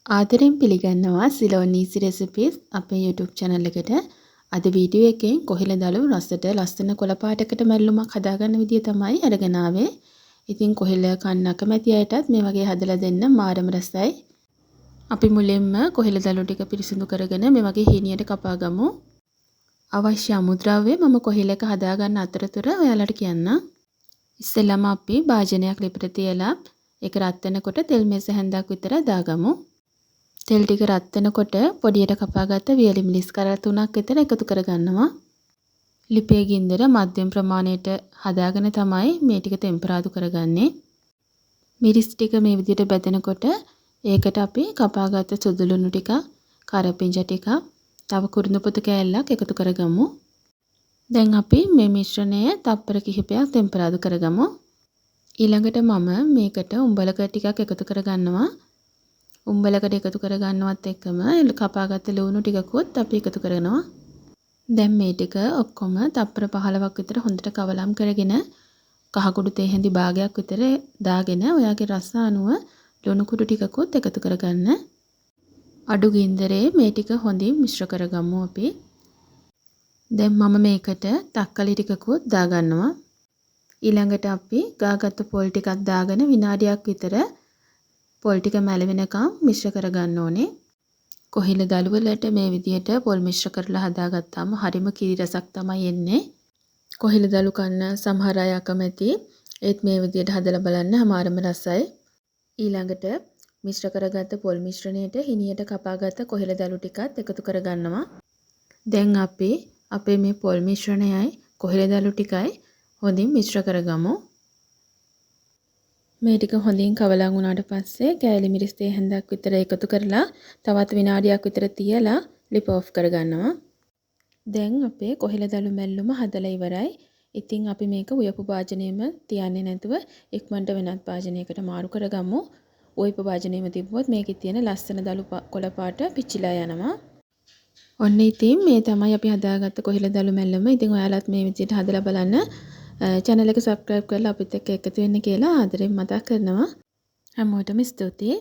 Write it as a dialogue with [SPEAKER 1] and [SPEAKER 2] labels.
[SPEAKER 1] ආදරෙන් පිළිගන්නවා Ceylon easy recipes අපේ YouTube channel එකට. අද වීඩියෝ එකෙන් කොහිල දළු රසට ලස්සන කොළ පාටකට මැල්ලුමක් හදාගන්න විදිය තමයි අරගෙන ආවේ. ඉතින් කොහිල කන්න අකමැති අයටත් මේ වගේ හදලා දෙන්න මාරම රසයි. අපි මුලින්ම කොහිල දළු ටික පිරිසිදු කරගෙන මේ වගේ හීනියට කපා ගමු. අවශ්‍ය අමුද්‍රව්‍ය මම කොහිල එක හදාගන්න අතරතුර ඔයාලට කියන්නම්. ඉස්සෙල්ලාම අපි භාජනයක් ලිපට තියලා ඒක රත් වෙනකොට තෙල් මේස හැන්දක් විතර දාගමු. තෙල් ටික රත් වෙනකොට පොඩියට කපාගත්ත වියලි මිරිස් කරල් 3ක් විතර එකතු කරගන්නවා. ලිපේ ගින්දර මධ්‍යම ප්‍රමාණයට හදාගෙන තමයි මේ ටික තෙම්පරාදු කරගන්නේ. මිරිස් ටික මේ විදිහට බැදෙනකොට ඒකට අපි කපාගත්ත සුදු ලුණු ටික, කරපිංච ටික, තව කුරුඳු පොතු කෑල්ලක් එකතු කරගමු. දැන් අපි මේ මිශ්‍රණය තප්පර කිහිපයක් තෙම්පරාදු කරගමු. ඊළඟට මම මේකට උම්බලක ටිකක් එකතු කරගන්නවා. උම්බලකට එකතු කරගන්නවත් එක්කම කපාගත්ත ලුණු ටිකකුත් අපි එකතු කරනවා. දැන් මේ ටික ඔක්කොම තප්පර 15ක් විතර හොඳට කවලම් කරගෙන කහ කුඩු තේ හැඳි භාගයක් විතර දාගෙන ඔයාගේ රස අනුව ලුණු කුඩු ටිකකුත් එකතු කරගන්න. අඩු ගින්දරේ මේ ටික හොඳින් මිශ්‍ර කරගමු අපි. දැන් මම මේකට තක්කලි ටිකකුත් දාගන්නවා. ඊළඟට අපි ගාගත්ත පොල් ටිකක් දාගෙන විනාඩියක් විතර පොල් ටික මැලවෙනකම් මිශ්‍ර කරගන්න ඕනේ. කොහිල දළු වලට මේ විදියට පොල් මිශ්‍ර කරලා හදාගත්තාම හරිම කිරි රසක් තමයි එන්නේ. කොහිල දළු කන්න සමහර අය අකමැති. ඒත් මේ විදියට හදලා බලන්න හමාරම රසයි. ඊළඟට මිශ්‍ර කරගත්ත පොල් මිශ්‍රණයට හිනියට කපාගත්ත කොහිල දළු ටිකත් එකතු කරගන්නවා. දැන් අපි අපේ මේ පොල් මිශ්‍රණයයි කොහිල දළු ටිකයි හොඳින් මිශ්‍ර කරගමු. මේ ටික හොඳින් කවලම් වුණාට පස්සේ කෑලි මිරිස් තේ හැන්දක් විතර එකතු කරලා තවත් විනාඩියක් විතර තියලා ලිප ඔෆ් කරගන්නවා. දැන් අපේ කොහිල දළු මැල්ලුම හදලා ඉවරයි. ඉතින් අපි මේක උයපු භාජනයෙම තියන්නේ නැතුව ඉක්මනට වෙනත් භාජනයකට මාරු කරගමු. උයපු භාජනයෙම තිබ්බොත් මේකේ තියෙන ලස්සන දළු කොළ පාට පිච්චිලා යනවා. ඔන්න ඉතින් මේ තමයි අපි හදාගත්ත කොහිල දළු මැල්ලුම. ඉතින් ඔයාලත් මේ විදිහට හදලා බලන්න. චැනල් එක සබ්ස්ක්‍රයිබ් කරලා අපිත් එක්ක එකතු වෙන්න කියලා ආදරෙන් මතක් කරනවා. හැමෝටම ස්තුතියි.